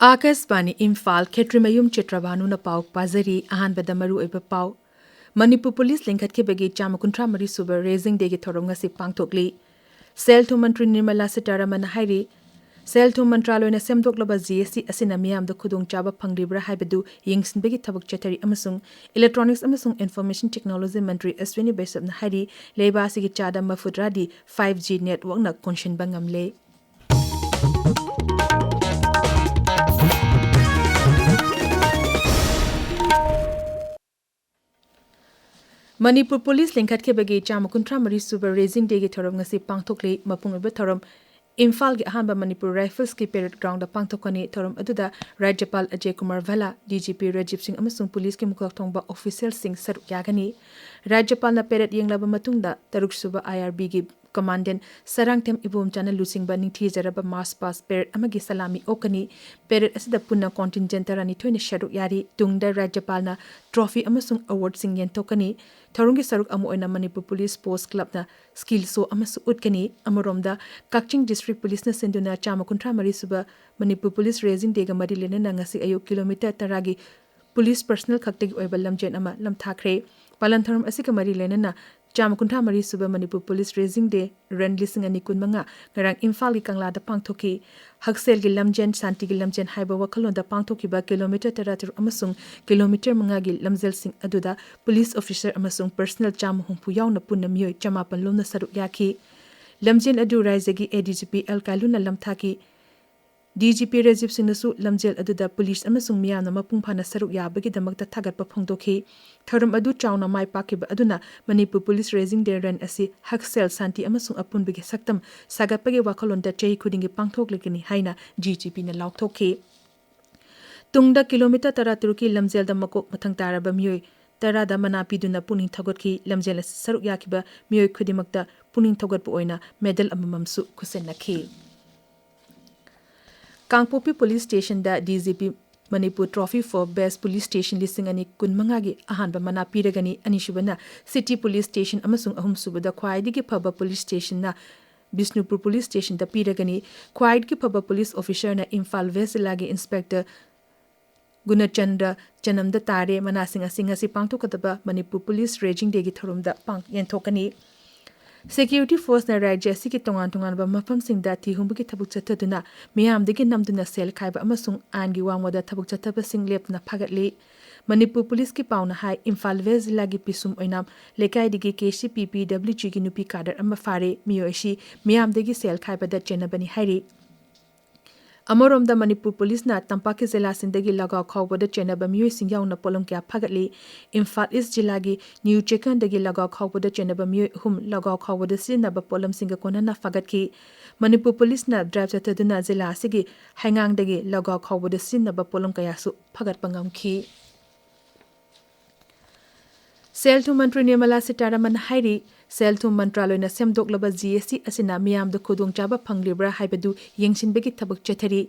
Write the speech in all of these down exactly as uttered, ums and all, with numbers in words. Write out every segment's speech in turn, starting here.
ꯑꯥꯀꯥꯁꯕꯥꯅꯤ ꯏꯝꯐꯥꯜ, ꯈꯦꯇ꯭ꯔꯤꯃꯌꯨꯝ ꯆꯤꯇ꯭ꯔꯚꯥꯅꯨꯅ ꯄꯥꯎ ꯄꯥꯖꯔꯤ꯫ ꯑꯍꯥꯟꯕꯗ ꯃꯔꯨꯑꯣꯏꯕ ꯄꯥꯎ꯫ ꯃꯅꯤꯄꯨꯔ ꯄꯨꯂꯤꯁ ꯂꯤꯡꯈꯠꯈꯤꯕꯒꯤ ꯆꯥꯝꯃ ꯀꯨꯟꯊ꯭ꯔꯥ ꯃꯔꯤ ꯁꯨꯕ ꯔꯦꯖꯤꯡ ꯗꯦꯒꯤ ꯊꯧꯔꯝ ꯉꯁꯤ ꯄꯥꯡꯊꯣꯛꯂꯤ꯫ ꯁꯦꯜ ꯊꯨꯝ ꯃꯟꯇ꯭ꯔꯤ ꯅꯤꯔꯃꯂꯥ ꯁꯤꯇꯥꯔꯥꯃꯟꯅ ꯍꯥꯏꯔꯤ, ꯁꯦꯜ ꯊꯨꯝ ꯃꯟꯇ꯭ꯔꯥꯂꯣꯏꯅ ꯁꯦꯝꯗꯣꯛꯂꯕ ꯖꯤ ꯑꯦꯁ ꯇꯤ ꯑꯁꯤꯅ ꯃꯤꯌꯥꯝꯗ ꯈꯨꯗꯣꯡꯆꯥꯕ ꯐꯪꯂꯤꯕ꯭ꯔꯥ ꯍꯥꯏꯕꯗꯨ ꯌꯦꯡꯁꯤꯟꯕꯒꯤ ꯊꯕꯛ ꯆꯠꯊꯔꯤ ꯑꯃꯁꯨꯡ ꯏꯂꯦꯛꯇ꯭ꯔꯣꯅꯤꯛꯁ ꯑꯃꯁꯨꯡ ꯏꯟꯐꯣꯔꯃꯦꯁꯟ ꯇꯦꯛꯅꯣꯂꯣꯖꯤ ꯃꯟꯇ꯭ꯔꯤ ꯑꯁ꯭ꯋꯤꯅꯤ ꯕꯩꯁꯞꯅ ꯍꯥꯏꯔꯤ, ꯂꯩꯕꯥꯛ ꯑꯁꯤꯒꯤ ꯆꯥꯗ ꯃꯔꯤꯐꯨ ꯇꯔꯥꯗꯤ ꯐꯥꯏꯚ ꯖꯤ ꯅꯦꯠꯋꯥꯔꯛꯅ ꯀꯣꯟꯁꯤꯟꯕ ꯉꯝꯂꯦ꯫ ꯃꯅꯤꯄꯨꯔ ꯄꯨꯂꯤꯁ ꯂꯤꯡꯈꯠꯈꯤꯕꯒꯤ ꯆꯥꯝꯃ ꯀꯨꯟꯊ꯭ꯔꯥ ꯃꯔꯤ ꯁꯨꯕ ꯔꯦꯖꯤꯡ ꯗꯦꯒꯤ ꯊꯧꯔꯝ ꯉꯁꯤ ꯄꯥꯡꯊꯣꯛꯂꯤ꯫ ꯃꯄꯨꯡ ꯑꯣꯏꯕ ꯊꯧꯔꯝ ꯏꯝꯐꯥꯜꯒꯤ ꯑꯍꯥꯟꯕ ꯃꯅꯤꯄꯨꯔ ꯔꯥꯏꯐꯜꯁꯀꯤ ꯄꯦꯔꯦꯗ ꯒ꯭ꯔꯥꯎꯟꯗ ꯄꯥꯡꯊꯣꯛꯀꯅꯤ꯫ ꯊꯧꯔꯝ ꯑꯗꯨꯗ ꯔꯥꯖ꯭ꯌꯄꯥꯜ ꯑꯖꯦ ꯀꯨꯃꯥꯔ ꯚꯜꯂꯥ, ꯗꯤ ꯖꯤ ꯄꯤ ꯔꯥꯖꯤꯕ ꯁꯤꯡ ꯑꯃꯁꯨꯡ ꯄꯨꯂꯤꯁꯀꯤ ꯃꯀꯣꯛ ꯊꯣꯡꯕ ꯑꯣꯐꯤꯁꯤꯌꯦꯜꯁꯤꯡ ꯁꯔꯨꯛ ꯌꯥꯒꯅꯤ꯫ ꯔꯥꯖ꯭ꯌꯄꯥꯜꯅ ꯄꯦꯔꯦꯗ ꯌꯦꯡꯂꯕ ꯃꯇꯨꯡꯗ ꯇꯔꯨꯛ ꯁꯨꯕ ꯑꯥꯏ ꯑꯥꯔ ꯕꯤꯒꯤ ꯀꯃꯥꯟꯗꯦꯟ ꯁꯔꯥꯡꯊꯦꯝ ꯏꯕꯣꯝꯆꯥꯅ ꯂꯨꯆꯤꯡꯕ ꯅꯤꯡꯊꯤꯖꯔꯕ ꯃꯥꯔꯆ ꯄꯥꯁ ꯄꯦꯔꯦꯗ ꯑꯃꯒꯤ ꯁꯂꯥꯃꯤ ꯑꯣꯛꯀꯅꯤ꯫ ꯄꯦꯔꯦꯗ ꯑꯁꯤꯗ ꯄꯨꯟꯅ ꯀꯣꯟꯇꯤꯟꯖꯦꯟ ꯇꯔꯥꯅꯤꯊꯣꯏꯅ ꯁꯔꯨꯛ ꯌꯥꯔꯤ꯫ ꯇꯨꯡꯗ ꯔꯥꯖ꯭ꯌꯄꯥꯜꯅ ꯇ꯭ꯔꯣꯐꯤ ꯑꯃꯁꯨꯡ ꯑꯦꯋꯥꯔꯗꯁꯤꯡ ꯌꯦꯟꯊꯣꯛꯀꯅꯤ꯫ ꯊꯧꯔꯝꯒꯤ ꯁꯔꯨꯛ ꯑꯃ ꯑꯣꯏꯅ ꯃꯅꯤꯄꯨꯔ ꯄꯨꯂꯤꯁ ꯁ꯭ꯄꯣꯔꯠꯁ ꯀ꯭ꯂꯕꯅ ꯁ꯭ꯀꯤꯜ ꯁꯣ ꯑꯃꯁꯨ ꯎꯠꯀꯅꯤ꯫ ꯑꯃꯔꯣꯝꯗ, ꯀꯛꯆꯤꯡ ꯗꯤꯁꯇ꯭ꯔꯤꯛ ꯄꯨꯂꯤꯁꯅ ꯁꯤꯟꯗꯨꯅ ꯆꯥꯝꯃ ꯀꯨꯟꯊ꯭ꯔꯥ ꯃꯔꯤ ꯁꯨꯕ ꯃꯅꯤꯄꯨꯔ ꯄꯨꯂꯤꯁ ꯔꯦꯖꯤꯡ ꯗꯦꯒ ꯃꯔꯤ ꯂꯩꯅꯅ ꯉꯁꯤ ꯑꯌꯨꯛ ꯀꯤꯂꯣꯃꯤꯇꯔ ꯇꯔꯥꯒꯤ ꯄꯨꯂꯤꯁ ꯄꯔꯁꯅꯦꯜ ꯈꯛꯇꯒꯤ ꯑꯣꯏꯕ ꯂꯝꯖꯦꯟ ꯑꯃ ꯂꯝꯊꯥꯈ꯭ꯔꯦ꯫ ꯄꯥꯂꯟ ꯊꯧꯔꯝ ꯑꯁꯤꯒ ꯃꯔꯤ ꯂꯩꯅꯅ ꯆꯥꯝꯃ ꯀꯨꯟꯊ꯭ꯔꯥ ꯃꯔꯤ ꯁꯨꯕ ꯃꯅꯤꯄꯨꯔ ꯄꯨꯂꯤꯁ ꯔꯦꯖꯤꯡ ꯗꯦ ꯔꯟ ꯂꯤꯁꯤꯡ ꯑꯅꯤ ꯀꯨꯟꯃꯉꯥ ꯉꯔꯥꯡ ꯏꯝꯐꯥꯜꯒꯤ ꯀꯪꯂꯥꯗ ꯄꯥꯡꯊꯣꯛꯈꯤ꯫ ꯍꯛꯁꯦꯜꯒꯤ ꯂꯝꯖꯦꯟ, ꯁꯥꯟꯇꯤꯒꯤ ꯂꯝꯖꯦꯟ ꯍꯥꯏꯕ ꯋꯥꯈꯜꯂꯣꯟꯗ ꯄꯥꯡꯊꯣꯛꯈꯤꯕ ꯀꯤꯂꯣꯃꯤꯇꯔ ꯇꯔꯥꯇꯔꯨꯛ ꯑꯃꯁꯨꯡ ꯀꯤꯂꯣꯃꯤꯇꯔ ꯃꯉꯥꯒꯤ ꯂꯝꯖꯦꯜꯁꯤꯡ ꯑꯗꯨꯗ ꯄꯨꯂꯤꯁ ꯑꯣꯐꯤꯁꯔ ꯑꯃꯁꯨꯡ ꯄꯔꯁꯅꯦꯜ ꯆꯥꯝꯃ ꯍꯨꯝꯐꯨ ꯌꯥꯎꯅ ꯄꯨꯟꯅ ꯃꯤꯑꯣꯏ ꯆꯃꯥꯄꯟ ꯂꯣꯝꯅ ꯁꯔꯨꯛ ꯌꯥꯈꯤ꯫ ꯂꯝꯖꯦꯜ ꯑꯗꯨ ꯔꯥꯖ꯭ꯌꯒꯤ ꯑꯦ ꯗꯤ ꯖꯤ ꯄꯤ ꯑꯦꯜ ꯀꯥꯏꯂꯨꯅ ꯂꯝꯊꯥꯈꯤ꯫ ꯗꯤ ꯖꯤ ꯄꯤ ꯔꯥꯖꯤꯕ ꯁꯤꯡꯅꯁꯨ ꯂꯝꯖꯦꯜ ꯑꯗꯨꯗ ꯄꯨꯂꯤꯁ ꯑꯃꯁꯨꯡ ꯃꯤꯌꯥꯝꯅ ꯃꯄꯨꯡ ꯐꯥꯅ ꯁꯔꯨꯛ ꯌꯥꯕꯒꯤꯗꯃꯛꯇ ꯊꯥꯒꯠꯄ ꯐꯣꯡꯗꯣꯛꯈꯤ꯫ ꯊꯧꯔꯝ ꯑꯗꯨ ꯆꯥꯎꯅ ꯃꯥꯏ ꯄꯥꯛꯈꯤꯕ ꯑꯗꯨꯅ ꯃꯅꯤꯄꯨꯔ ꯄꯨꯂꯤꯁ ꯔꯦꯖꯤꯡ ꯗꯦ ꯔꯟ ꯑꯁꯤ ꯍꯛꯁꯦꯜ, ꯁꯥꯟꯇꯤ ꯑꯃꯁꯨꯡ ꯑꯄꯨꯟꯕꯒꯤ ꯁꯛꯇꯝ ꯁꯥꯒꯠꯄꯒꯤ ꯋꯥꯈꯜꯂꯣꯟꯗ ꯆꯍꯤ ꯈꯨꯗꯤꯡꯒꯤ ꯄꯥꯡꯊꯣꯛꯂꯒꯅꯤ ꯍꯥꯏꯅ ꯗꯤ ꯖꯤ ꯄꯤꯅ ꯂꯥꯎꯊꯣꯛꯈꯤ꯫ ꯇꯨꯡꯗ ꯀꯤꯂꯣꯃꯤꯇꯔ ꯇꯔꯥꯇꯔꯨꯛꯀꯤ ꯂꯝꯖꯦꯜꯗ ꯃꯀꯣꯛ ꯃꯊꯪ ꯇꯥꯔꯕ ꯃꯤꯑꯣꯏ ꯇꯔꯥꯗ ꯃꯅꯥ ꯄꯤꯗꯨꯅ ꯄꯨꯛꯅꯤꯡ ꯊꯧꯒꯠꯈꯤ꯫ ꯂꯝꯖꯦꯜ ꯑꯁꯤ ꯁꯔꯨꯛ ꯌꯥꯈꯤꯕ ꯃꯤꯑꯣꯏ ꯈꯨꯗꯤꯡꯃꯛꯇ ꯄꯨꯛꯅꯤꯡ ꯊꯧꯒꯠꯄ ꯑꯣꯏꯅ ꯃꯦꯗꯜ ꯑꯃꯃꯝꯁꯨ ꯈꯨꯠꯁꯤꯟꯅꯈꯤ꯫ ꯀꯥꯡꯄꯣꯛꯄꯤ ꯄꯨꯂꯤꯁ ꯁ꯭ꯇꯦꯁꯟꯗ D G P Manipur Trophy for Best Police Station ꯂꯤꯁꯤꯡ ꯑꯅꯤ ꯀꯨꯟꯃꯉꯥꯒꯤ ꯑꯍꯥꯟꯕ ꯃꯅꯥ ꯄꯤꯔꯒꯅꯤ꯫ ꯑꯅꯤꯁꯨꯕꯅ ꯁꯤꯇꯤ ꯄꯨꯂꯤꯁ ꯁ꯭ꯇꯦꯁꯟ ꯑꯃꯁꯨꯡ ꯑꯍꯨꯝꯁꯨꯕꯗ ꯈ꯭ꯋꯥꯏꯗꯒꯤ ꯐꯕ ꯄꯨꯂꯤꯁ ꯁ꯭ꯇꯦꯁꯟꯅ ꯕꯤꯁꯅꯨꯄꯨꯔ ꯄꯨꯂꯤꯁ ꯁ꯭ꯇꯦꯁꯟꯗ ꯄꯤꯔꯒꯅꯤ꯫ ꯈ꯭ꯋꯥꯏꯗꯒꯤ ꯐꯕ ꯄꯨꯂꯤꯁ ꯑꯣꯐꯤꯁꯔꯅ ꯏꯝꯐꯥꯜ ꯋꯦꯁ ꯖꯤꯂꯥꯒꯤ ꯏꯟꯁꯄꯦꯛꯇꯔ ꯒꯨꯅꯆꯟꯗ꯭ꯔ ꯆꯅꯝꯗ ꯇꯥꯔꯦ꯫ ꯃꯅꯥꯁꯤꯡ ꯑꯁꯤ ꯉꯁꯤ ꯄꯥꯡꯊꯣꯛꯀꯗꯕ ꯃꯅꯤꯄꯨꯔ ꯄꯨꯂꯤꯁ ꯔꯦꯖꯤꯡ ꯗꯦꯒꯤ ꯊꯧꯔꯝꯗ ꯄꯥꯡ-, ꯌꯦꯟꯊꯣꯛꯀꯅꯤ꯫ ꯁꯦꯀ꯭ꯌꯨꯔꯤꯇꯤ ꯐꯣꯔꯁꯅ ꯔꯥꯖ꯭ꯌ ꯑꯁꯤꯒꯤ ꯇꯣꯉꯥꯟ ꯇꯣꯉꯥꯟꯕ ꯃꯐꯝꯁꯤꯡꯗ ꯊꯤꯍꯨꯝꯕꯒꯤ ꯊꯕꯛ ꯆꯠꯊꯗꯨꯅ ꯃꯤꯌꯥꯝꯗꯒꯤ ꯅꯝꯗꯨꯅ ꯁꯦꯜ ꯈꯥꯏꯕ ꯑꯃꯁꯨꯡ ꯑꯥꯏꯟꯒꯤ ꯋꯥꯡꯃꯗ ꯊꯕꯛ ꯆꯠꯊꯕꯁꯤꯡ ꯂꯦꯞꯇꯅ ꯐꯥꯒꯠꯂꯤ꯫ ꯃꯅꯤꯄꯨꯔ ꯄꯨꯂꯤꯁꯀꯤ ꯄꯥꯎꯅ ꯍꯥꯏ, ꯏꯝꯐꯥꯜ ꯋꯦꯁ ꯖꯤꯂꯥꯒꯤ ꯄꯤꯁꯨꯝ ꯑꯣꯏꯅꯥꯝ ꯂꯩꯀꯥꯏꯗꯒꯤ ꯀꯦ ꯁꯤ ꯄꯤ ꯄꯤ ꯗꯕ꯭ꯂꯤꯎ ꯖꯤꯒꯤ ꯅꯨꯄꯤ ꯀꯥꯗꯔ ꯑꯃ ꯐꯥꯔꯦ꯫ ꯃꯤꯑꯣꯏ ꯑꯁꯤ ꯃꯤꯌꯥꯝꯗꯒꯤ ꯁꯦꯜ ꯈꯥꯏꯕꯗ ꯆꯦꯟꯅꯕꯅꯤ ꯍꯥꯏꯔꯤ꯫ ꯑꯃꯔꯣꯝꯗ ꯃꯅꯤꯄꯨꯔ ꯄꯨꯂꯤꯁꯅ ꯇꯝꯄꯥꯛꯀꯤ ꯖꯤꯂꯥꯁꯤꯡꯗꯒꯤ ꯂꯒꯥꯎ ꯈꯥꯎꯕꯗ ꯆꯦꯟꯅꯕ ꯃꯤꯑꯣꯏꯁꯤꯡ ꯌꯥꯎꯅ ꯄꯣꯠꯂꯝ ꯀꯌꯥ ꯐꯥꯒꯠꯂꯤ꯫ ꯏꯝꯐꯥꯜ ꯏꯁ ꯖꯤꯂꯥꯒꯤ ꯅ꯭ꯌꯨ ꯆꯦꯀꯟꯗꯒꯤ ꯂꯒꯥꯎ ꯈꯥꯎꯕꯗ ꯆꯦꯟꯅꯕ ꯃꯤꯑꯣꯏ ꯑꯍꯨꯝ ꯂꯒꯥꯎ ꯈꯥꯎꯕꯗ ꯁꯤꯖꯤꯟꯅꯕ ꯄꯣꯠꯂꯝꯁꯤꯡꯒ ꯀꯣꯟꯅꯅ ꯐꯥꯒꯠꯈꯤ꯫ ꯃꯅꯤꯄꯨꯔ ꯄꯨꯂꯤꯁꯅ ꯗ꯭ꯔꯥꯏꯚ ꯆꯠꯊꯗꯨꯅ ꯖꯤꯂꯥ ꯑꯁꯤꯒꯤ ꯍꯩꯉꯥꯡꯗꯒꯤ ꯂꯒꯥꯎ ꯈꯥꯎꯕꯗ ꯁꯤꯖꯤꯟꯅꯕ ꯄꯣꯠꯂꯝ ꯀꯌꯥꯁꯨ ꯐꯥꯒꯠꯄ ꯉꯝꯈꯤ꯫ ꯁꯦꯜ ꯊꯨꯝ ꯃꯟꯇ꯭ꯔꯤ ꯅꯤꯔꯃꯂꯥ ꯁꯤꯇꯥꯔꯥꯃꯟ ꯍꯥꯏꯔꯤ, ꯁꯦꯜ ꯊꯨꯝ ꯃꯟꯇ꯭ꯔꯥꯂꯣꯏꯅ ꯁꯦꯝꯗꯣꯛꯂꯕ ꯖꯤ ꯑꯦꯁ ꯇꯤ ꯑꯁꯤꯅ ꯃꯤꯌꯥꯝꯗ ꯈꯨꯗꯣꯡꯆꯥꯕ ꯐꯪꯂꯤꯕ꯭ꯔꯥ ꯍꯥꯏꯕꯗꯨ ꯌꯦꯡꯁꯤꯟꯕꯒꯤ ꯊꯕꯛ ꯆꯠꯊꯔꯤ꯫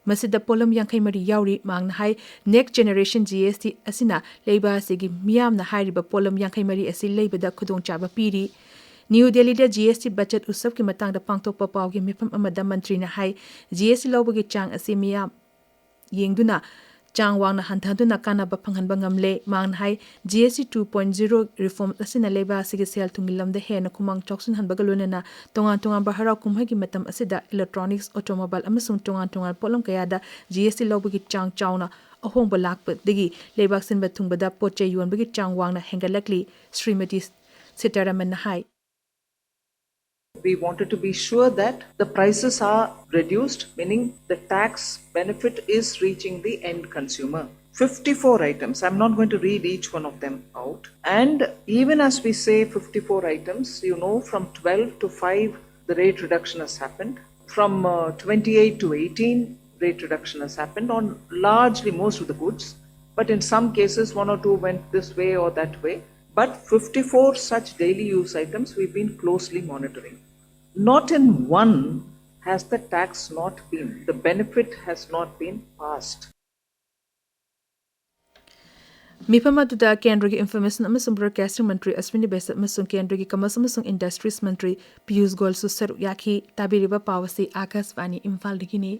ꯃꯁꯤꯗ ꯄꯣꯠꯂꯝ ꯌꯥꯡꯈꯩ ꯃꯔꯤ ꯌꯥꯎꯔꯤ꯫ ꯃꯍꯥꯛꯅ ꯍꯥꯏ, next generation G S T ꯑꯁꯤꯅ ꯂꯩꯕꯥꯛ ꯑꯁꯤꯒꯤ ꯃꯤꯌꯥꯝꯅ ꯍꯥꯏꯔꯤꯕ ꯄꯣꯠꯂꯝ ꯌꯥꯡꯈꯩ ꯃꯔꯤ ꯑꯁꯤ ꯂꯩꯕꯗ ꯈꯨꯗꯣꯡꯆꯥꯕ ꯄꯤꯔꯤ꯫ ꯅ꯭ꯌꯨ ꯗꯦꯜꯂꯤꯗ ꯖꯤ ꯑꯦꯁ ꯇꯤ ꯕꯆꯠ ꯎꯠꯁꯕꯀꯤ ꯃꯇꯥꯡꯗ ꯄꯥꯡꯊꯣꯛꯄ ꯄꯥꯎꯒꯤ ꯃꯤꯐꯝ ꯑꯃꯗ ꯃꯟꯇ꯭ꯔꯤꯅ ꯍꯥꯏ, ꯖꯤ ꯑꯦꯁ ꯇꯤ ꯂꯧꯕꯒꯤ ꯆꯥꯡ ꯑꯁꯤ ꯃꯤꯌꯥꯝ ꯌꯦꯡꯗꯨꯅ ꯆꯥꯡ ꯋꯥꯡꯅ ꯍꯟꯊꯍꯟꯗꯨꯅ ꯀꯥꯟꯅꯕ ꯐꯪꯍꯟꯕ ꯉꯝꯂꯦ꯫ ꯃꯍꯥꯛꯅ ꯍꯥꯏ, G S T two point zero reform ꯑꯁꯤꯅ ꯂꯩꯕꯥꯛ ꯑꯁꯤꯒꯤ ꯁꯦꯜ ꯊꯨꯝꯒꯤ ꯂꯝꯗ ꯍꯦꯟꯅ ꯈꯨꯃꯥꯡ ꯆꯥꯎꯁꯤꯟꯍꯟꯕꯒ ꯂꯣꯏꯅꯅ ꯇꯣꯉꯥꯟ ꯇꯣꯉꯥꯟꯕ ꯍꯔꯥꯎ ꯀꯨꯝꯍꯩꯒꯤ ꯃꯇꯝ ꯑꯁꯤꯗ ꯏꯂꯦꯛꯇ꯭ꯔꯣꯅꯤꯛꯁ, ꯑꯣꯇꯣꯃꯣꯕꯥꯏꯜ ꯑꯃꯁꯨꯡ ꯇꯣꯉꯥꯟ ꯇꯣꯉꯥꯟꯕ ꯄꯣꯠꯂꯝ ꯀꯌꯥꯗ ꯖꯤ ꯑꯦꯁ ꯇꯤ ꯂꯧꯕꯒꯤ ꯆꯥꯡ ꯆꯥꯎꯅ ꯑꯍꯣꯡꯕ ꯂꯥꯛꯄꯗꯒꯤ ꯂꯩꯕꯥꯛ ꯁꯤꯟꯕ ꯊꯨꯡꯕꯗ ꯄꯣꯠ ꯆꯩ ꯌꯣꯟꯕꯒꯤ ꯆꯥꯡ ꯋꯥꯡꯅ ꯍꯦꯟꯒꯠꯂꯛꯂꯤ꯫ ꯁ꯭ꯔꯤꯃꯇꯤ ꯁꯤꯇꯥꯔꯥꯃꯟꯅ ꯍꯥꯏ꯫ We wanted to be sure that the prices are reduced, meaning the tax benefit is reaching the end consumer. fifty-four items. I'm not going to read each one of them out. And even as we say fifty-four items, you know, from twelve to five, the rate reduction has happened. From uh, twenty-eight to eighteen, rate reduction has happened on largely most of the goods. But in some cases, one or two went this way or that way. But fifty-four such daily use items we've been closely monitoring. Not in one has the tax not been, the benefit has not been passed. ꯃꯤꯐꯝ ꯑꯗꯨꯗ ꯀꯦꯟꯗ꯭ꯔꯒꯤ information ꯑꯃꯁꯨꯡ broadcasting ꯃꯟꯇ꯭ꯔꯤ ꯑꯁ꯭ꯋꯤꯅꯤ ꯕꯩꯁꯥꯕ ꯑꯃꯁꯨꯡ ꯀꯦꯟꯗ꯭ꯔꯒꯤ commerce ꯑꯃꯁꯨꯡ industries ꯃꯟꯇ꯭ꯔꯤ ꯄꯤꯌꯨꯁ ꯒꯣꯌꯜꯁꯨ ꯁꯔꯨꯛ ꯌꯥꯈꯤ꯫ ꯇꯥꯕꯤꯔꯤꯕ ꯄꯥꯎ ꯑꯁꯤ ꯑꯥꯀꯥꯁꯕꯥꯅꯤ ꯏꯝꯐꯥꯜꯗꯒꯤꯅꯤ꯫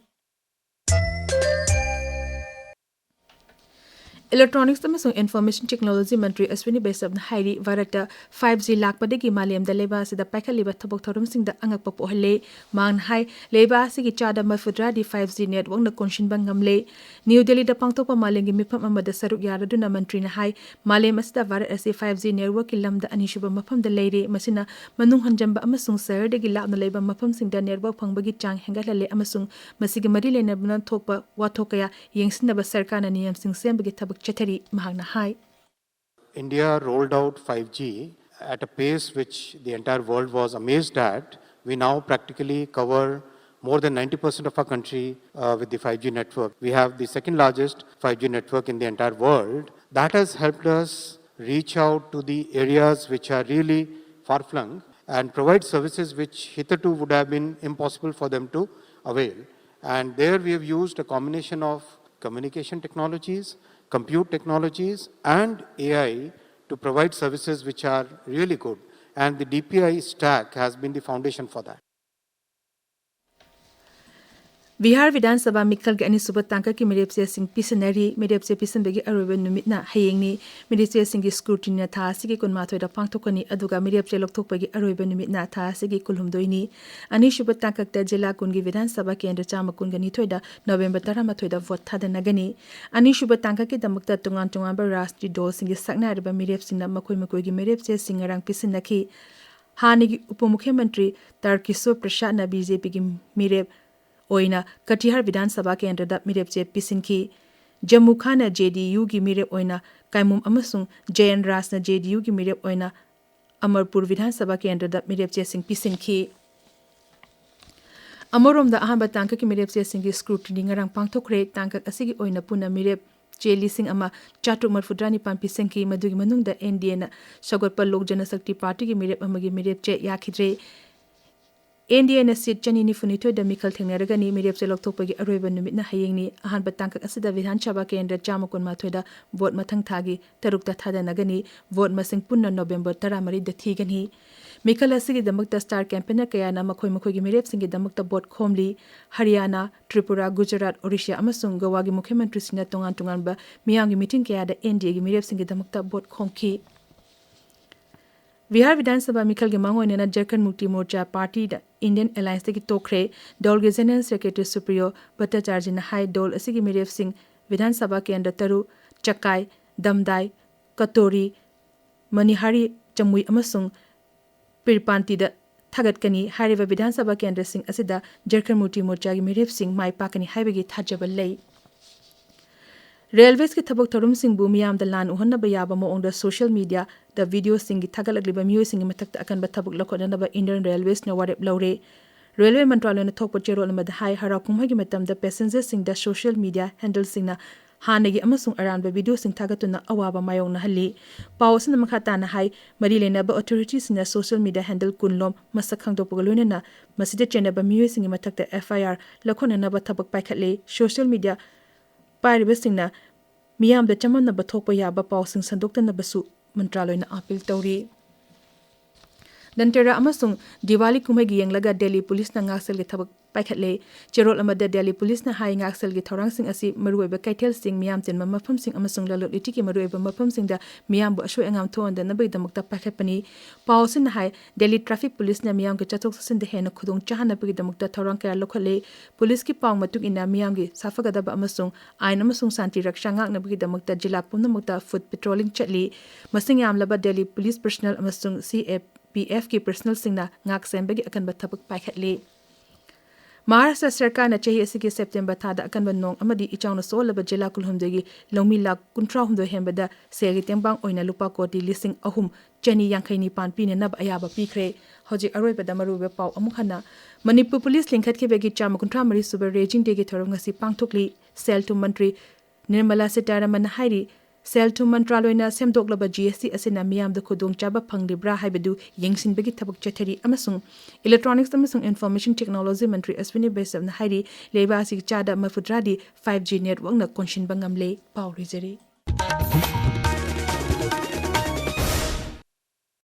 ꯏꯂꯦꯛꯇ꯭ꯔꯣꯅꯤꯛꯁ ꯑꯃꯁꯨꯡ ꯏꯟꯐꯣꯔꯃꯦꯁꯟ ꯇꯦꯛꯅꯣꯂꯣꯖꯤ ꯃꯟꯇ꯭ꯔꯤ ꯑꯁ꯭ꯋꯤꯅꯤ ꯕꯩꯁꯥꯕꯅ ꯍꯥꯏꯔꯤ, ꯚꯥꯔꯠꯇ ꯐꯥꯏꯚ ꯖꯤ ꯂꯥꯛꯄꯗꯒꯤ ꯃꯥꯂꯦꯝꯗ ꯂꯩꯕꯥꯛ ꯑꯁꯤꯗ ꯄꯥꯏꯈꯠꯂꯤꯕ ꯊꯕꯛ ꯊꯧꯔꯝꯁꯤꯡꯗ ꯑꯉꯛꯄ ꯄꯣꯛꯍꯜꯂꯦ꯫ ꯃꯍꯥꯛꯅ ꯍꯥꯏ, ꯂꯩꯕꯥꯛ ꯑꯁꯤꯒꯤ ꯆꯥꯗ ꯃꯔꯐꯨꯇꯔꯥꯗꯤ ꯐꯥꯏꯚ ꯖꯤ ꯅꯦꯠꯋꯥꯔꯛꯅ ꯀꯣꯟꯁꯤꯟꯕ ꯉꯝꯂꯦ꯫ ꯅ꯭ꯌꯨ ꯗꯦꯜꯂꯤꯗ ꯄꯥꯡꯊꯣꯛꯄ ꯃꯥꯂꯦꯝꯒꯤ ꯃꯤꯐꯝ ꯑꯃꯗ ꯁꯔꯨꯛ ꯌꯥꯔꯗꯨꯅ ꯃꯟꯇ꯭ꯔꯤꯅ ꯍꯥꯏ, ꯃꯥꯂꯦꯝ ꯑꯁꯤꯗ ꯚꯥꯔꯠ ꯑꯁꯤ ꯐꯥꯏꯚ ꯖꯤ ꯅꯦꯠꯋꯥꯔꯛꯀꯤ ꯂꯝꯗ ꯑꯅꯤꯁꯨꯕ ꯃꯐꯝꯗ ꯂꯩꯔꯦ꯫ ꯃꯁꯤꯅ ꯃꯅꯨꯡ ꯍꯟꯖꯟꯕ ꯑꯃꯁꯨꯡ ꯁꯍꯔꯗꯒꯤ ꯂꯥꯞꯅ ꯂꯩꯕ ꯃꯐꯝꯁꯤꯡꯗ ꯅꯦꯠꯋꯥꯔꯛ ꯐꯪꯕꯒꯤ ꯆꯥꯡ ꯍꯦꯟꯒꯠꯍꯜꯂꯦ ꯑꯃꯁꯨꯡ ꯃꯁꯤꯒ ꯃꯔꯤ ꯂꯩꯅꯕꯅ ꯊꯣꯛꯄ ꯋꯥꯊꯣꯛ ꯀꯌꯥ ꯌꯦꯡꯁꯤꯟꯅꯕ ꯁꯔꯀꯥꯔꯅ ꯅꯤꯌꯝꯁꯤꯡ ꯁꯦꯝꯕꯒꯤ ꯊꯕꯛ ꯆꯠꯊꯔꯤ, ꯃꯍꯥꯛꯅ ꯍꯥꯏ꯫ India rolled out five G at a pace which the entire world was amazed at. We now practically cover more than ninety percent of our country uh, with the five G network. We have the second largest five G network in the entire world. That has helped us reach out to the areas which are really far flung and provide services which hitherto would have been impossible for them to avail. And there we have used a combination of communication technologies, compute technologies, and A I to provide services which are really good. And the D P I stack has been the foundation for that. Bihar ꯕꯤꯙꯥꯟ ꯁꯚꯥ ꯃꯤꯈꯜꯒꯤ ꯑꯅꯤꯁꯨꯕ ꯇꯥꯡꯀꯛꯀꯤ ꯃꯤꯔꯦꯞ ꯆꯦꯁꯤꯡ ꯄꯤꯁꯤꯟꯅꯔꯤ꯫ ꯃꯤꯔꯦꯞ ꯆꯦ ꯄꯤꯁꯤꯟꯕꯒꯤ ꯑꯔꯣꯏꯕ ꯅꯨꯃꯤꯠꯅ ꯍꯌꯦꯡꯅꯤ꯫ ꯃꯤꯔꯦꯞ ꯆꯦꯁꯤꯡꯒꯤ ꯁ꯭ꯀ꯭ꯔꯨꯇꯤꯅꯤꯅ ꯊꯥ ꯑꯁꯤꯒꯤ ꯀꯨꯟꯃꯥꯊꯣꯏꯗ ꯄꯥꯡꯊꯣꯛꯀꯅꯤ, ꯑꯗꯨꯒ ꯃꯤꯔꯦꯞ ꯆꯦ ꯂꯧꯊꯣꯛꯄꯒꯤ ꯑꯔꯣꯏꯕ ꯅꯨꯃꯤꯠꯅ ꯊꯥ ꯑꯁꯤꯒꯤ ꯀꯨꯟꯍꯨꯝꯗꯣꯏꯅꯤ꯫ ꯑꯅꯤꯁꯨꯕ ꯇꯥꯡꯀꯛꯇ ꯖꯤꯂꯥ ꯀꯨꯟꯒꯤ ꯕꯤꯙꯥꯟ ꯁꯚꯥ ꯀꯦꯟꯗ꯭ꯔ ꯆꯥꯝꯃ ꯀꯨꯟꯒ ꯅꯤꯊꯣꯏꯗ ꯅꯣꯚꯦꯝꯕꯔ ꯇꯔꯥꯃꯥꯊꯣꯏꯗ ꯚꯣꯠ ꯊꯥꯗꯅꯒꯅꯤ꯫ ꯑꯅꯤꯁꯨꯕ ꯇꯥꯡꯀꯛꯀꯤꯗꯃꯛꯇ ꯇꯣꯉꯥꯟ ꯇꯣꯉꯥꯟꯕ ꯔꯥꯖꯅꯤꯇꯤ ꯗꯜꯁꯤꯡꯒꯤ ꯁꯛꯅꯥꯏꯔꯕ ꯃꯤꯔꯦꯞꯁꯤꯡꯅ ꯃꯈꯣꯏ ꯃꯈꯣꯏꯒꯤ ꯃꯤꯔꯦꯞ ꯆꯦꯁꯤꯡ ꯉꯔꯥꯡ ꯄꯤꯁꯤꯟꯅꯈꯤ꯫ ꯍꯥꯟꯅꯒꯤ ꯎꯄ ꯃꯨꯈ꯭ꯌꯃꯟꯇ꯭ꯔꯤ ꯇꯥꯔꯀꯤꯁꯣꯔ ꯄ꯭ꯔꯁꯥꯗꯅ ꯕꯤ ꯖꯦ ꯄꯤꯒꯤ ꯃꯤꯔꯦꯞ ꯑꯣꯏꯅ ꯀꯇꯤꯍꯥꯔ ꯕꯤꯙꯥꯟ ꯁꯚꯥ ꯀꯦꯟꯗ꯭ꯔꯗ ꯃꯤꯔꯦꯞ ꯆꯦ ꯄꯤꯁꯤꯟꯈꯤ꯫ ꯖꯝꯃꯨ ꯈꯥꯟꯅ ꯖꯦ ꯗꯤ ꯌꯨꯒꯤ ꯃꯤꯔꯦꯞ ꯑꯣꯏꯅ ꯀꯥꯏꯃꯨꯝ ꯑꯃꯁꯨꯡ ꯖꯌꯟ ꯔꯥꯖꯅ ꯖꯦ ꯗꯤ ꯌꯨꯒꯤ ꯃꯤꯔꯦꯞ ꯑꯣꯏꯅ ꯑꯃꯔꯄꯨꯔ ꯕꯤꯙꯥꯟ ꯁꯚꯥ ꯀꯦꯟꯗ꯭ꯔꯗ ꯃꯤꯔꯦꯞ ꯆꯦꯁꯤꯡ ꯄꯤꯁꯤꯟꯈꯤ꯫ ꯑꯃꯔꯣꯝꯗ, ꯑꯍꯥꯟꯕ ꯇꯥꯡꯀꯛꯀꯤ ꯃꯤꯔꯦꯞ ꯆꯦꯁꯤꯡꯒꯤ ꯁ꯭ꯀ꯭ꯔꯨꯇꯤꯅꯤ ꯉꯔꯥꯡ ꯄꯥꯡꯊꯣꯛꯈ꯭ꯔꯦ꯫ ꯇꯥꯡꯀꯛ ꯑꯁꯤꯒꯤ ꯑꯣꯏꯅ ꯄꯨꯟꯅ ꯃꯤꯔꯦꯞ ꯆꯦ ꯂꯤꯁꯤꯡ ꯑꯃ ꯆꯥꯇ꯭ꯔꯨꯛ ꯃꯔꯐꯨꯇꯔꯥ ꯅꯤꯄꯥꯟ ꯄꯤꯁꯤꯟꯈꯤ꯫ ꯃꯗꯨꯒꯤ ꯃꯅꯨꯡꯗ ꯑꯦꯟ ꯗꯤ ꯑꯦꯅ ꯁꯧꯒꯠꯄ ꯂꯣꯛ ꯖꯅꯁꯛꯇꯤ ꯄꯥꯔꯇꯤꯒꯤ ꯃꯤꯔꯦꯞ ꯑꯃꯒꯤ ꯃꯤꯔꯦꯞ ꯆꯦ ꯌꯥꯈꯤꯗ꯭ꯔꯦ꯫ ꯑꯦꯟ ꯗꯤ ꯑꯦꯅ ꯁꯤꯠ ꯆꯅꯤ ꯅꯤꯐꯨꯅꯤꯊꯣꯏꯗ ꯃꯤꯈꯜ ꯊꯦꯡꯅꯔꯒꯅꯤ꯫ ꯃꯤꯔꯦꯞꯁꯦ ꯂꯧꯊꯣꯛꯄꯒꯤ ꯑꯔꯣꯏꯕ ꯅꯨꯃꯤꯠꯅ ꯍꯌꯦꯡꯅꯤ꯫ ꯑꯍꯥꯟꯕ ꯇꯥꯡꯀꯛ ꯑꯁꯤꯗ ꯕꯤꯙꯥꯟ ꯁꯚꯥ ꯀꯦꯟꯗ꯭ꯔ ꯆꯥꯝꯃ ꯀꯨꯟꯃꯥꯊꯣꯏꯗ ꯚꯣꯠ ꯃꯊꯪ ꯊꯥꯒꯤ ꯇꯔꯨꯛꯇ ꯊꯥꯗꯅꯒꯅꯤ꯫ ꯚꯣꯠ ꯃꯁꯤꯡ ꯄꯨꯟꯅ ꯅꯣꯕꯦꯝꯕꯔ ꯇꯔꯥꯃꯔꯤꯗ ꯊꯤꯒꯅꯤ꯫ ꯃꯤꯈꯜ ꯑꯁꯤꯒꯤꯗꯃꯛꯇ ꯁ꯭ꯇꯥꯔ ꯀꯦꯝꯄꯦꯟꯅꯔ ꯀꯌꯥꯅ ꯃꯈꯣꯏ ꯃꯈꯣꯏꯒꯤ ꯃꯤꯔꯦꯞꯁꯤꯡꯒꯤꯗꯃꯛꯇ ꯚꯣꯠ ꯈꯣꯝꯂꯤ꯫ ꯍꯔꯤꯌꯥꯅꯥ, ꯇ꯭ꯔꯤꯄꯨꯔꯥ, ꯒꯨꯖꯔꯥꯠ, ꯑꯣꯔꯤꯁꯥ ꯑꯃꯁꯨꯡ ꯒꯣꯋꯥꯒꯤ ꯃꯨꯈ꯭ꯌ ꯃꯟꯇ꯭ꯔꯤꯁꯤꯡꯅ ꯇꯣꯉꯥꯟ ꯇꯣꯉꯥꯟꯕ ꯃꯤꯌꯥꯝꯒꯤ ꯃꯤꯇꯤꯡ ꯀꯌꯥꯗ ꯑꯦꯟ ꯗꯤ ꯑꯦꯒꯤ ꯃꯤꯔꯦꯞꯁꯤꯡꯒꯤꯗꯃꯛꯇ ꯚꯣꯠ ꯈꯣꯝꯈꯤ꯫ ꯕꯤꯍꯥꯔ ꯕꯤꯙꯥꯟ ꯁꯚꯥ ꯃꯤꯈꯜꯒꯤ ꯃꯥꯡꯑꯣꯏꯅꯅ ꯖꯔꯈꯟ ꯃꯨꯛꯇꯤ ꯃꯣꯔꯆꯥ ꯄꯥꯔꯇꯤꯗ ꯏꯟꯗꯤꯌꯟ ꯑꯦꯂꯥꯌꯟꯁꯇꯒꯤ ꯇꯣꯛꯈ꯭ꯔꯦ꯫ ꯗꯜꯒꯤ ꯖꯦꯅꯔꯦꯜ ꯁꯦꯀ꯭ꯔꯦꯇꯔꯤ ꯁꯨꯄ꯭ꯔꯤꯌꯣ ꯚꯠꯇꯥꯆꯥꯔꯖꯤꯅ ꯍꯥꯏ, ꯗꯜ ꯑꯁꯤꯒꯤ ꯃꯤꯔꯦꯞꯁꯤꯡ ꯕꯤꯙꯥꯟ ꯁꯚꯥ ꯀꯦꯟꯗ꯭ꯔ ꯇꯔꯨꯛ, ꯆꯀꯥꯏ, ꯗꯝꯗꯥꯏ, ꯀꯇꯣꯔꯤ, ꯃꯅꯤꯍꯥꯔꯤ, ꯆꯃꯨꯏ ꯑꯃꯁꯨꯡ ꯄꯤꯔꯄꯥꯟꯇꯤꯗ ꯊꯥꯒꯠꯀꯅꯤ꯫ ꯍꯥꯏꯔꯤꯕ ꯕꯤꯙꯥꯟ ꯁꯚꯥ ꯀꯦꯟꯗ꯭ꯔꯁꯤꯡ ꯑꯁꯤꯗ ꯖꯔꯈꯟ ꯃꯨꯛꯇꯤ ꯃꯣꯔꯆꯥꯒꯤ ꯃꯤꯔꯦꯞꯁꯤꯡ ꯃꯥꯏ ꯄꯥꯛꯀꯅꯤ ꯍꯥꯏꯕꯒꯤ ꯊꯥꯖꯕ ꯂꯩ꯫ ꯔꯦꯜꯋꯦꯁꯀꯤ ꯊꯕꯛ ꯊꯧꯔꯝꯁꯤꯡꯕꯨ ꯃꯤꯌꯥꯝꯗ ꯂꯥꯟ ꯎꯍꯟꯅꯕ ꯌꯥꯕ ꯃꯑꯣꯡꯗ ꯁꯣꯁꯤꯌꯦꯜ ꯃꯤꯗꯤꯌꯥꯗ ꯚꯤꯗꯤꯑꯣꯁꯤꯡꯒꯤ ꯊꯥꯒꯠꯂꯛꯂꯤꯕ ꯃꯤꯑꯣꯏꯁꯤꯡꯒꯤ ꯃꯊꯛꯇ ꯑꯀꯟꯕ ꯊꯕꯛ ꯂꯧꯈꯠꯅꯅꯕ ꯏꯟꯗꯤꯌꯟ ꯔꯦꯜꯋꯦꯁꯅ ꯋꯥꯔꯦꯞ ꯂꯧꯔꯦ꯫ ꯔꯦꯜꯋꯦ ꯃꯟꯇ꯭ꯔꯥꯂꯌꯅ ꯊꯣꯛꯄ ꯆꯦꯔꯣꯜ ꯑꯃꯗ ꯍꯥꯏ, ꯍꯔꯥꯎ ꯀꯨꯝꯍꯩꯒꯤ ꯃꯇꯝꯗ ꯄꯦꯁꯦꯟꯖꯔꯁꯤꯡꯗ ꯁꯣꯁꯤꯌꯦꯜ ꯃꯤꯗꯤꯌꯥ ꯍꯦꯟꯗꯜꯁꯤꯡꯅ ꯍꯥꯟꯅꯒꯤ ꯑꯃꯁꯨꯡ ꯑꯔꯥꯟꯕ ꯚꯤꯗꯤꯑꯣꯁꯤꯡ ꯊꯥꯒꯠꯇꯨꯅ ꯑꯋꯥꯕ ꯃꯥꯌꯣꯛꯅꯍꯜꯂꯤ꯫ ꯄꯥꯎ ꯑꯁꯤꯅ ꯃꯈꯥ ꯇꯥꯅ ꯍꯥꯏ, ꯃꯔꯤ ꯂꯩꯅꯕ ꯑꯣꯊꯣꯔꯤꯇꯤꯁꯤꯡꯅ ꯁꯣꯁꯤꯌꯦꯜ ꯃꯤꯗꯤꯌꯥ ꯍꯦꯟꯗꯜ ꯀꯨꯟꯂꯣꯝ ꯃꯁꯛ ꯈꯪꯗꯣꯛꯄꯒ ꯂꯣꯏꯅꯅ ꯃꯁꯤꯗ ꯆꯦꯟꯅꯕ ꯃꯤꯑꯣꯏꯁꯤꯡꯒꯤ ꯃꯊꯛꯇ ꯑꯦꯐ ꯑꯥꯏ ꯑꯥꯔ ꯂꯧꯈꯠꯅꯅꯕ ꯊꯕꯛ ꯄꯥꯏꯈꯠꯂꯤ꯫ ꯁꯣꯁꯤꯌꯦꯜ ꯃꯤꯗꯤꯌꯥ ꯄꯥꯏꯔꯤꯕꯁꯤꯡꯅ ꯃꯤꯌꯥꯝꯗ ꯆꯃꯝꯅꯕ ꯊꯣꯛꯄ ꯌꯥꯕ ꯄꯥꯎꯁꯤꯡ ꯁꯟꯗꯣꯛꯇꯅꯕꯁꯨ ꯃꯟꯇ꯭ꯔꯥꯂꯣꯏꯅ ꯑꯥꯄꯤꯜ ꯇꯧꯔꯤ꯫ ꯗꯟꯇꯦꯔꯥ ꯑꯃꯁꯨꯡ ꯗꯤꯋꯥꯂꯤ ꯀꯨꯝꯍꯩꯒꯤ ꯌꯦꯡꯂꯒ ꯗꯦꯜꯂꯤ ꯄꯨꯂꯤꯁꯅ ꯉꯥꯛꯁꯦꯜꯒꯤ ꯊꯕꯛ ꯄꯥꯏꯈꯠꯂꯦ꯫ ꯆꯦꯔꯣꯜ ꯑꯃꯗ ꯗꯦꯜꯂꯤ ꯄꯨꯂꯤꯁꯅ ꯍꯥꯏ, ꯉꯥꯛꯁꯦꯜꯒꯤ ꯊꯧꯔꯥꯡꯁꯤꯡ ꯑꯁꯤ ꯃꯔꯨꯑꯣꯏꯕ ꯀꯩꯊꯦꯜꯁꯤꯡ, ꯃꯤꯌꯥꯝ ꯆꯤꯟꯕ ꯃꯐꯝꯁꯤꯡ ꯑꯃꯁꯨꯡ ꯂꯂꯣꯟ ꯏꯇꯤꯛꯀꯤ ꯃꯔꯨꯑꯣꯏꯕ ꯃꯐꯝꯁꯤꯡꯗ ꯃꯤꯌꯥꯝꯕꯨ ꯑꯁꯣꯏ ꯑꯉꯥꯝ ꯊꯣꯛꯍꯟꯗꯅꯕꯒꯤꯗꯃꯛꯇ ꯄꯥꯏꯈꯠꯄꯅꯤ꯫ ꯄꯥꯎ ꯑꯁꯤꯅ ꯍꯥꯏ, ꯗꯦꯜꯂꯤ ꯇ꯭ꯔꯥꯐꯤꯛ ꯄꯨꯂꯤꯁꯅ ꯃꯤꯌꯥꯝꯒꯤ ꯆꯠꯊꯣꯛ ꯆꯠꯁꯤꯟꯗ ꯍꯦꯟꯅ ꯈꯨꯗꯣꯡ ꯆꯥꯍꯟꯅꯕꯒꯤꯗꯃꯛꯇ ꯊꯧꯔꯥꯡ ꯀꯌꯥ ꯂꯧꯈꯠꯂꯦ꯫ ꯄꯨꯂꯤꯁꯀꯤ ꯄꯥꯎ ꯃꯇꯨꯡ ꯏꯟꯅ, ꯃꯤꯌꯥꯝꯒꯤ ꯁꯥꯐꯒꯗꯕ ꯑꯃꯁꯨꯡ ꯑꯥꯏꯟ ꯑꯃꯁꯨꯡ ꯁꯥꯟꯇꯤ ꯔꯛꯁꯥ ꯉꯥꯛꯅꯕꯒꯤꯗꯃꯛꯇ ꯖꯤꯂꯥ ꯄꯨꯝꯅꯃꯛꯇ ꯐꯨꯠ ꯄꯦꯇ꯭ꯔꯣꯂꯤꯡ ꯆꯠꯂꯤ꯫ ꯃꯁꯤꯡ ꯌꯥꯝꯂꯕ ꯗꯦꯜꯂꯤ ꯄꯨꯂꯤꯁ ꯄꯔꯁꯅꯦꯜ ꯑꯃꯁꯨꯡ ꯁꯤ ꯑꯦ ꯄꯤ ꯑꯦꯐꯀꯤ ꯄꯔꯁꯅꯦꯜꯁꯤꯡꯅ ꯉꯥꯛ ꯁꯦꯟꯕꯒꯤ ꯑꯀꯟꯕ ꯊꯕꯛ ꯄꯥꯏꯈꯠꯂꯤ꯫ ꯃꯍꯥꯔꯥꯁꯇ꯭ꯔ ꯁꯔꯀꯥꯔꯅ ꯆꯍꯤ ꯑꯁꯤꯒꯤ ꯁꯦꯞꯇꯦꯝꯕꯔ ꯊꯥꯗ ꯑꯀꯟꯕ ꯅꯣꯡ ꯑꯃꯗꯤ ꯏꯆꯥꯎꯅ ꯁꯣꯛꯍꯜꯂꯕ ꯖꯤꯂꯥ ꯀꯨꯟꯍꯨꯝꯗꯣꯏꯒꯤ ꯂꯧꯃꯤ ꯂꯥꯈ ꯀꯨꯟꯊ꯭ꯔꯥꯍꯨꯝꯗꯣꯏ ꯍꯦꯟꯕꯗ ꯁꯦꯜꯒꯤ ꯇꯦꯡꯕꯥꯡ ꯑꯣꯏꯅ ꯂꯨꯄꯥ ꯀꯣꯇꯤ ꯂꯤꯁꯤꯡ ꯑꯍꯨꯝ ꯆꯅꯤ ꯌꯥꯡꯈꯩ ꯅꯤꯄꯥꯟ ꯄꯤꯅꯅꯕ ꯑꯌꯥꯕ ꯄꯤꯈ꯭ꯔꯦ꯫ ꯍꯧꯖꯤꯛ ꯑꯔꯣꯏꯕꯗ ꯃꯔꯨꯑꯣꯏꯕ ꯄꯥꯎ ꯑꯃꯨꯛ ꯍꯟꯅ꯫ ꯃꯅꯤꯄꯨꯔ ꯄꯨꯂꯤꯁ ꯂꯤꯡꯈꯠꯈꯤꯕꯒꯤ ꯆꯥꯝꯃ ꯀꯨꯟꯊ꯭ꯔꯥ ꯃꯔꯤ ꯁꯨꯕ ꯔꯦꯖꯤꯡ ꯗꯦꯒꯤ ꯊꯧꯔꯝ ꯉꯁꯤ ꯄꯥꯡꯊꯣꯛꯂꯤ꯫ ꯁꯦꯜ ꯊꯨꯝ ꯃꯟꯇ꯭ꯔꯤ ꯅꯤꯔꯃꯂꯥ ꯁꯤꯇꯥꯔꯥꯃꯟꯅ ꯍꯥꯏꯔꯤ, ꯁꯦꯜ ꯊꯨꯝ ꯃꯟꯇ꯭ꯔꯥꯂꯣꯏꯅ ꯁꯦꯝꯗꯣꯛꯂꯕ ꯖꯤ ꯑꯦꯁ ꯇꯤ ꯑꯁꯤꯅ ꯃꯤꯌꯥꯝꯗ ꯈꯨꯗꯣꯡꯆꯥꯕ ꯐꯪꯂꯤꯕ꯭ꯔꯥ ꯍꯥꯏꯕꯗꯨ ꯌꯦꯡꯁꯤꯟꯕꯒꯤ ꯊꯕꯛ ꯆꯠꯊꯔꯤ ꯑꯃꯁꯨꯡ Electronics ꯑꯃꯁꯨꯡ Information Technology ꯃꯟꯇ꯭ꯔꯤ ꯑꯁ꯭ꯋꯤꯅꯤ ꯕꯩꯁ꯭ꯌꯞꯅ ꯍꯥꯏꯔꯤ, ꯂꯩꯕꯥꯛ ꯑꯁꯤꯒꯤ ꯆꯥꯗ ꯃꯔꯤꯐꯨꯇꯔꯥꯗꯤ five G networkꯅ ꯀꯣꯟꯁꯤꯟꯕ ꯉꯝꯂꯦ꯫ ꯄꯥꯎ ꯂꯣꯏꯖꯔꯦ꯫